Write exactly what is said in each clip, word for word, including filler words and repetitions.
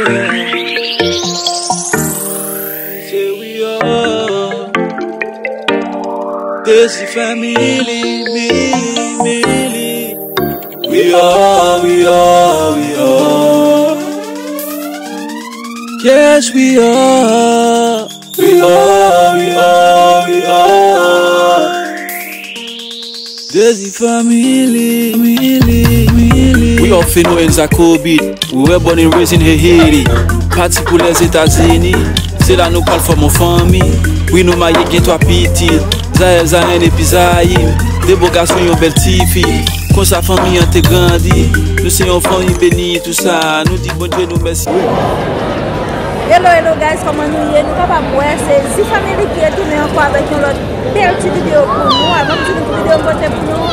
Say we are Desi family, mi, mili. We are, we are, we are. Yes, we are. We are, we are, we are. Desi family, mili, mili. We are Feno and Zako Beat. We were born and raised in Haiti. Pati pou Lèzetazini. Se la nou pral fòm yon fanmi. Wi, nou marye, gen twa pitit. Zael, Zayen epi Zayim. De bo gason, yon bèl tifi. Konsa fanmi an te grandi. Nou se yon fanmi beni, tou sa. Nou di Bondye nou mèsi. Hello, hello guys, kòman nou ye? Nou kapab wè se Zi Family ki retounen ankò avèk yon lòt bèl ti videyo pou nou. Avan m di nou ki videyo m pote pou nou,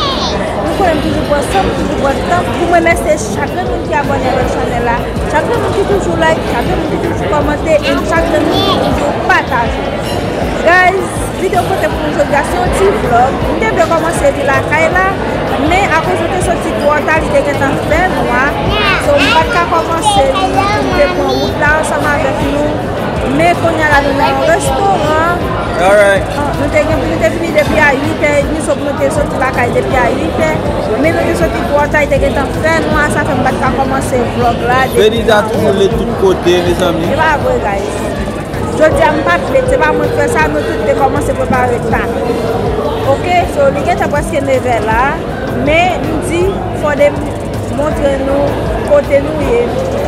nou konnen m toujou pran san m, toujou pran tan pou m remèsye chak grenn moun ki abòne avèk chanèl la, chak grenn moun ki toujou like, chak grenn moun ki toujou kòmante, e chak grenn moun ki toujou pataje. Guys, videyo m pote pou nou jodi a se yon ti vlog. M te vle kòmanse li lakay la, men akoz nou te soti twò ta, li te gentan fè nwa. So, m pa t ka kòmanse li pou m te pran wout la ansanm avèk nou. Men kounye a la nou nan yon restoran. Alright. Ah, nou te gen, nou te vini depi a uit è edmi, so pou nou te soti lakay depi a uit è. Men nou te soti twò ta, li te gentan fè nwa, sa fè m pa t ka kòmanse vlog la depi. Benita toujou late tout kote, mezanmi. Se pa vre, guys. Jodi a m pa t late, se pa mwen k fè sa, nou tout te kòmanse prepare ta. Oke, so li gentan prèske nèv è la, men m di fò de montre nou kote nou ye.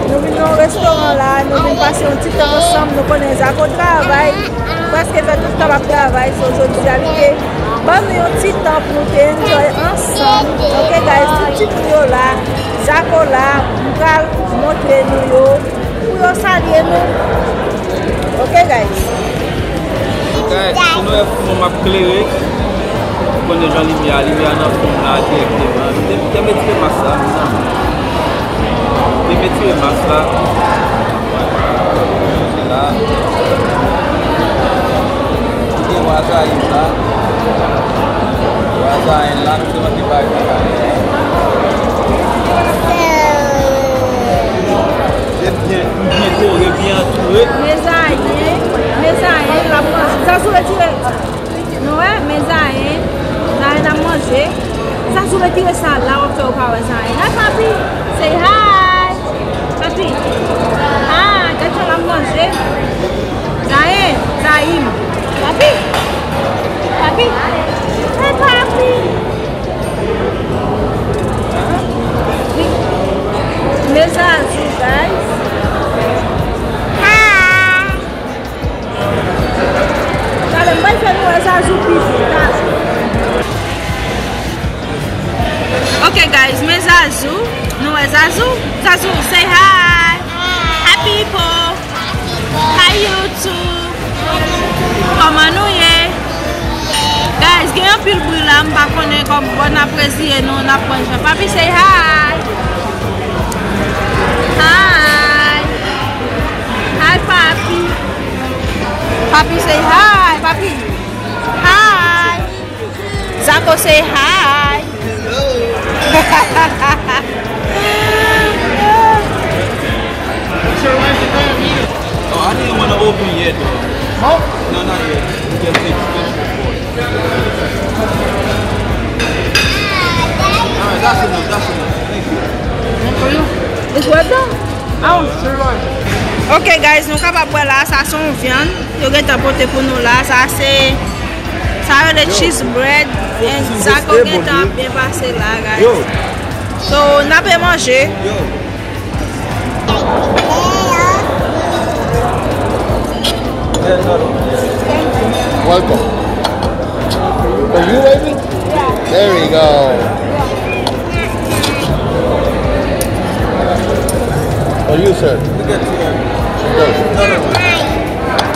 Nou vin nan restoran la, nou vin pase yon ti tan ansanm, nou konnen Zako travay, prèske fè tout tan l ap travay, so jodi a li te ban nou yon ti tan pou nou te enjoy ansanm. Oke guys, tout timoun yo la, Zako la, m pral montre nou yo pou yo salye nou. Oke guys. Guys, si nou wè fon m ap klere, ou konnen jan limyè a, limyè a nan fon m la dirèkteman. M te, m te retire mas la, mezanmi. M te retire mas la. Se la. M gen wa Zayen la. Wa Zayen la, nou te manke bagay la. Se byen, byen kore, byen antoure. Men Zayen, men Zayen, l ap manje. Zazou retire. Nou wè, men Zayen, Zayen ap manje. Zazou retire sa la, w ap fè ou pa wè Zayen. Hi, papi. Say hi. Papi. Hi, gad jan l ap manje. Zayen, Zayim. Papi. Papi. Hi, papi. Men Zazou, guys. Hi. Talè, m pral fè nou wè Zazou pi vit, talè. Ok, guys, men Zazou. Nou wè Zazou? Zazou, say hi. Hi, people. Hi, YouTube. Kòman nou ye? Guys, gen anpil bri la, m pa konnen kòm bò n ap reziye nou, n ap pran jan. Papi, say hi. Hi. Hi, papi. Papi, say hi, papi. Hi. Zako, say hi. Hello. Oh, I didn't want to open yet, though. No? No, not yet. We can take special for it. Alright, that's enough, that's enough. Thank you. It's what though? Ok, guys, nou kapab wè la, sa se yon vyann yo gentan pote pou nou la. Sa se, sa yo rele cheese bread. And Zako gentan ap byen pase la, guys. So, n ape manje. Welcome. For you, baby? There we go. For you, sir. Go.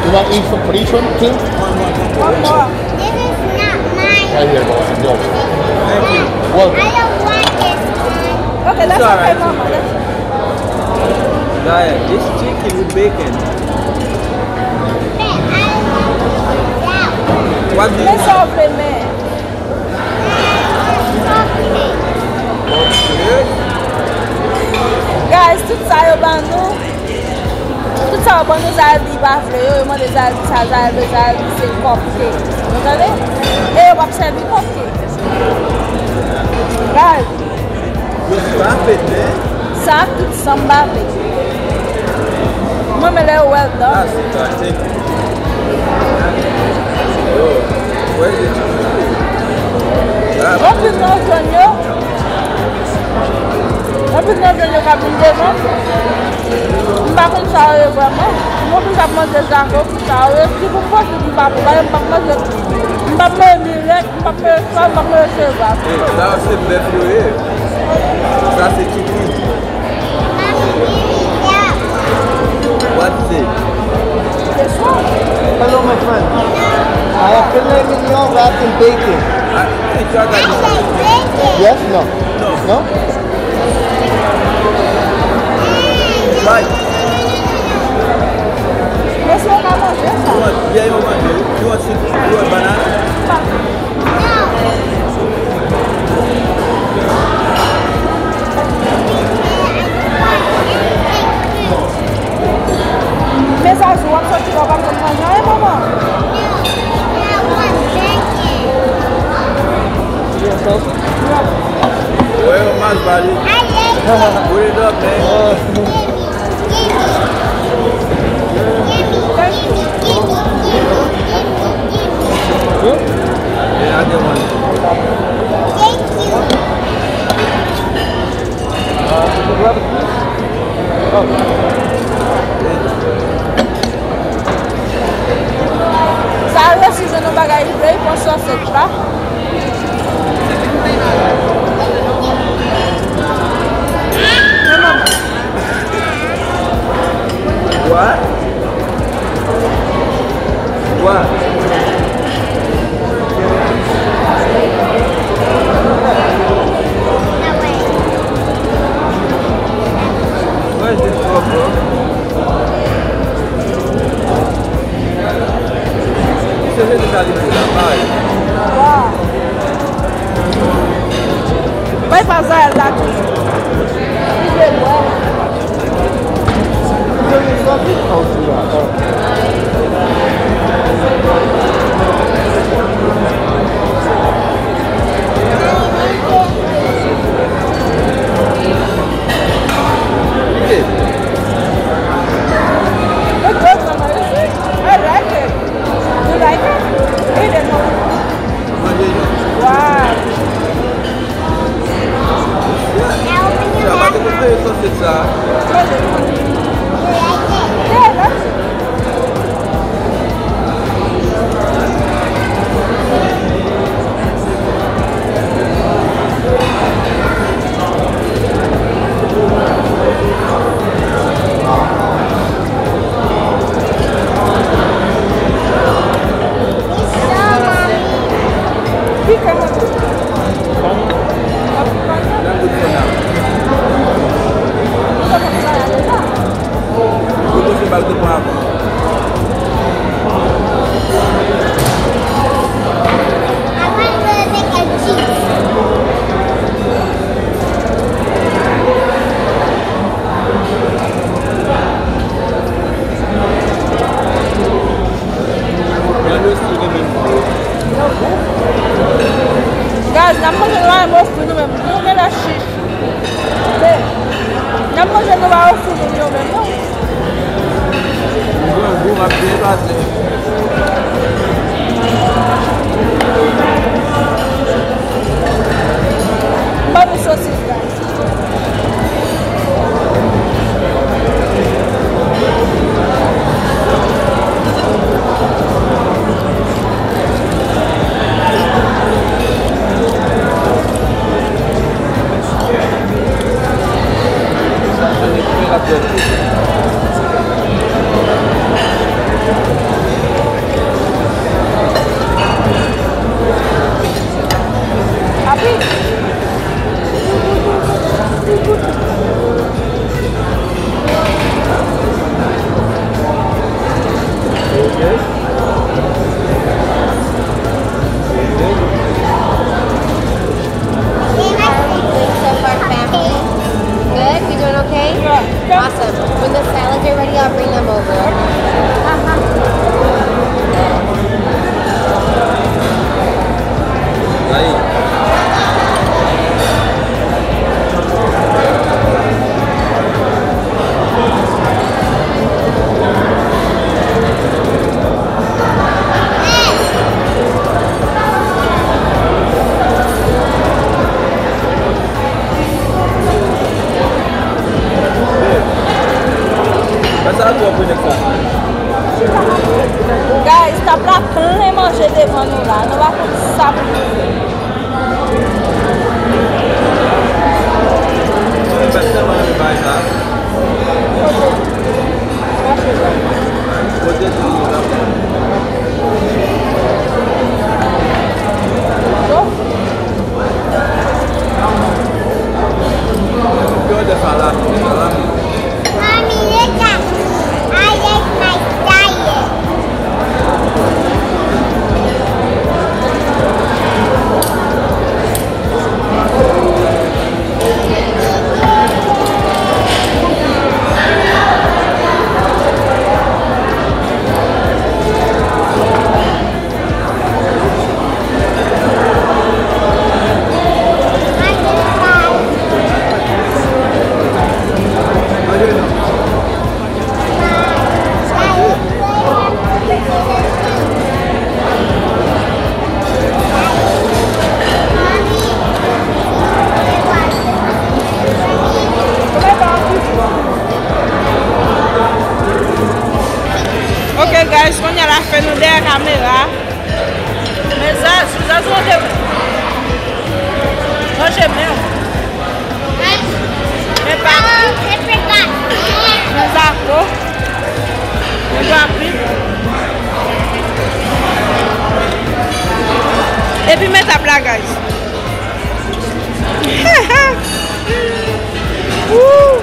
You want each for, for each one, too? One more. This is not mine. Right here, boy. Enjoy. Thank you. Welcome. I don't want this one. Okay, that's okay, Mama. That's Diane, this chicken with bacon. What do you want? Guys, tout sa yo ban nou. Bon, nou Zayèl di pa vle, yo, yo mande Zayèl di sa, Zayèl vle, Zayèl di se kòpke. Ou tande? E yo p ap sèvi kòpke. Guys. Yo pa fete. Sa tout san m pa vle. Mwen, men lè yo well done. Ah, c'est ça, thank you. Yo, where is it? Ah. Anpil nan jèn yo, anpil nan jèn yo k ap vin devan m, m pa konn sa yo ye vrèman. M konn sa ap manje jako, ki sa yo ye. Si pou m posib, m pa pou. Paske m p ap manje, m p ap manje mirèt, m p ap manje sòl, m p ap manje cheva. Hey, sa yo se bèf yo ye. Sa se tchitchit. What is it? Hello, my friend. I have filet mignon wrapped in bacon. I think I got this. Yes, no? No. No? Right. Mesye, w ka manje sa? You want, yeah, you want, you want, you want banana? Men Zazou, w ap soti la, w p ap jwenn manje anyen, manman. Wè, yo mal bali. Put it up, man. Sa resi jwenn yon bagay li vle, li pran sòsèt la. What? What? Where is this for, bro? Misye rete sa li menm la, bay. Bay pa Zayèl la toujou. Li vle bwè. It does, Mama. You see? I like it. You like it? Eat it, Mama. Wow. Sa pa te konn fè sòsèt sa. Yeah, that's Guys, n ap manje nou pa menm ofri nou menm. Nou genlè chich. Men, n ap manje nou pa ofri nou yo menm, non. Bon, bon, m ap byen pase. Ban nou sosis, guys. Happy? Good? We doing okay? Awesome. Sa pou nou fè. Mommy, look at me. I ate my diet. Ok, guys, kounye a la fè nou dèyè kamera. Men Zazou, Zazou, ranje men w. Ranje men w. Men papi. Men Zako. Men papi. Epi men tap la, guys. Woo!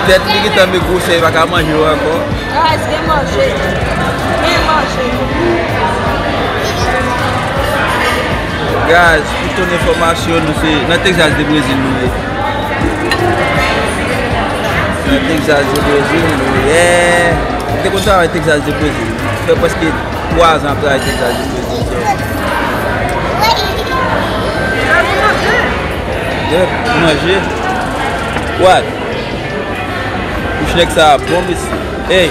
Tèt li gentan megwosè, li pa ka manje yo ankò. Guys, gen manje. Gen manje. Guys, pou tout enfòmasyon, nou se nan Texas de Brezil nou ye. Nan Texas de Brezil nou ye. Mwen te konn travay Texas de Brezil. Fè prèske twa zan ap travay Texas de Brezil. Yep, manje. What? Bouch nèg sa bon, mesye. Hey.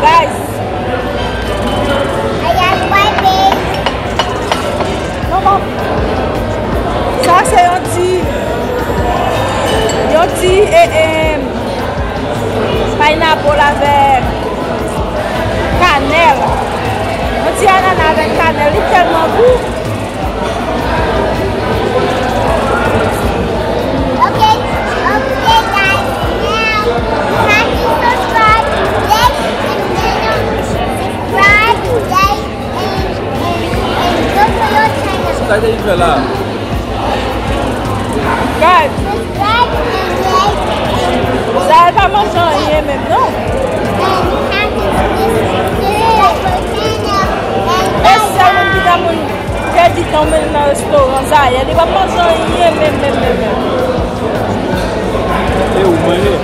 Guys. Manman. Sa se yon ti, yon ti, e, e, pineapple avèk kanèl. Yon ti anana avèk kanèl, li tèlman gou. Ok, ok, guys, now, happy subscribe, like, and subscribe, like, and, and, and go to your channel. Sa te fè la? Guys. Subscribe and like and Zayèl pa manje anyen menm, non. E sèl moun ki ta moun pèdi tan w mennen nan restoran Zayèl, li pa manje anyen menm, menm, menm, menm. E ou manje?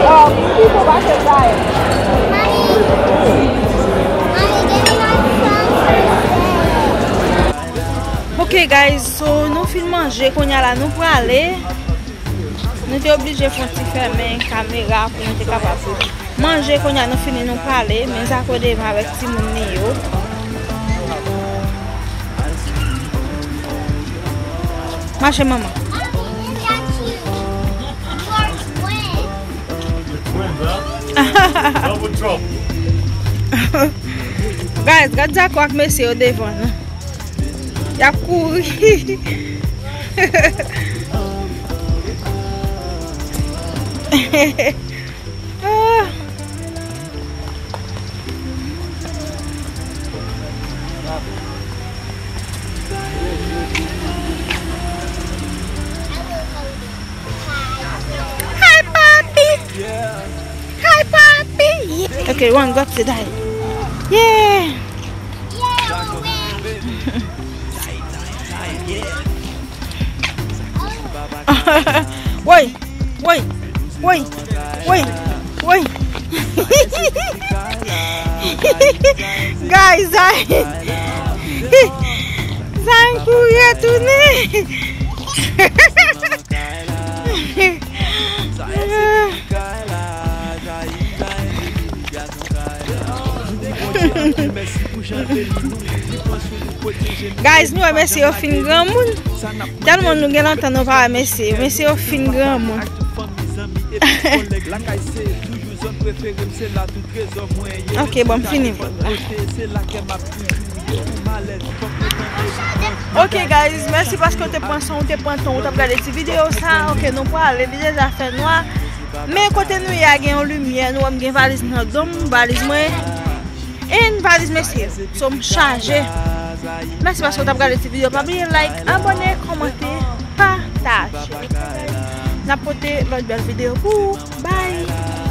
Oh, m pi bon pase Zayèl. Ok, guys, so nou fin manje, kounye a la nou prale. Nou te oblije fè yon ti fèmen kamera pou nou te kapab manje. Kounye a nou fini, nou prale, men Zako devan avèk timoun li yo. Mache, manman. Guys, gad Zako ak mesye yo devan nou. Y ap kouri. Ah. Hi, papi. Hi, papi. Okay, one, go up to die. Yeah. Woy, woy, woy, woy, woy. Guys, Zayn, Zayn kouri retounen. Guys, nou wè mesye yo fin granmoun. Tèlman nou gen lontan nou pa wè mesye yo. Mesye yo fin granmoun. Ok, bon, m fini. Ok, guys, mèsi paske w te pran san, w te pran tan, w t ap gade ti videyo sa. Ok, nou prale, li deja fè nwa. Men kote nou ye a gen yon limyè, nou wè m gen valiz nan do m, valiz mwen. And valiz mesye, so m chaje. Mèsi paske w t ap gade ti videyo. Pa bliye like, abòne, kòmante, pataje. N ap pote lòt bèl videyo pou ou. Bye!